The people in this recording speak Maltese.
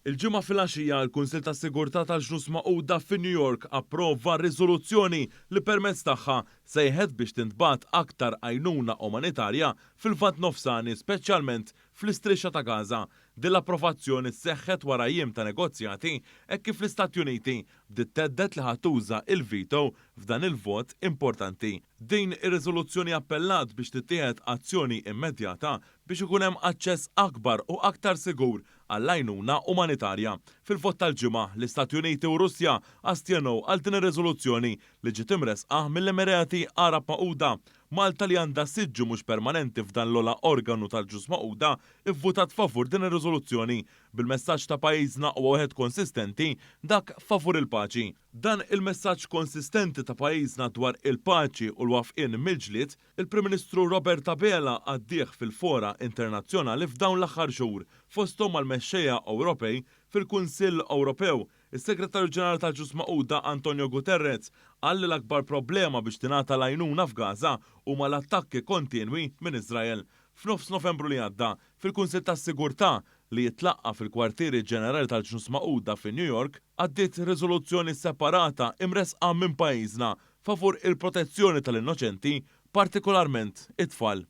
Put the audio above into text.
Il-Ġimgħa filgħaxija, l-Kunsill tas-Sigurtà tal-Ġnus Magħquda fi New York approva riżoluzzjoni li permezz tagħha sejħet biex tintbagħat aktar għajnuna umanitarja fil-Lvant Nofsani speċjalment fl-Istrixxa ta' Gaza. Din l-approvazzjoni seħħet wara jiem ta' negozjati hekk kif l-Istati Uniti bdiet thedded li ħa tuża l-veto f'dan il-vot importanti. Din ir-riżoluzzjoni appellat biex tittieħed azzjoni immedjata biex ikun hemm aċċess akbar u aktar sigur għall-għajnuna umanitarja. Fil-vot tal-Ġimgħa, l-Istati Uniti u r-Russja astjenew għal din ir-riżoluzzjoni li ġiet imressqa mill-Emirati Għarab Magħquda. Malta li għandha siġġu mhux permanenti f'dan l-ogħla organu tal-Ġnus Magħquda ivvutat favur din ir-riżoluzzjoni, bil-messaġġ ta' pajjiżna huwa wieħed konsistenti, dak favur il-paċi. Dan il-messaġġ konsistenti ta' pajjiżna dwar il-paċi u l-wafqien mill-ġlied, il-Prim Ministru Robert Abela għaddieh fil-fora internazzjonali f'dawn l-aħħar xhur, fosthom mal-mexxejja Ewropej fil-Kunsill Ewropew. Is-Segretarju Ġenerali tal-Ġnus Magħquda Antonio Guterres qal li l-akbar problema biex tingħata l-għajnuna f'Gaza huma l-attakki kontinwi minn Iżrael. F'nofs Novembru li għadda, fil-Kunsill tas-Sigurtà li jitlaqqa' fil-Kwartieri Ġenerali tal-Ġnus Magħquda fi New York, għaddiet riżoluzzjoni separata imressqa minn pajjiżna favur il-protezzjoni tal-innoċenti, partikolarment it-tfal.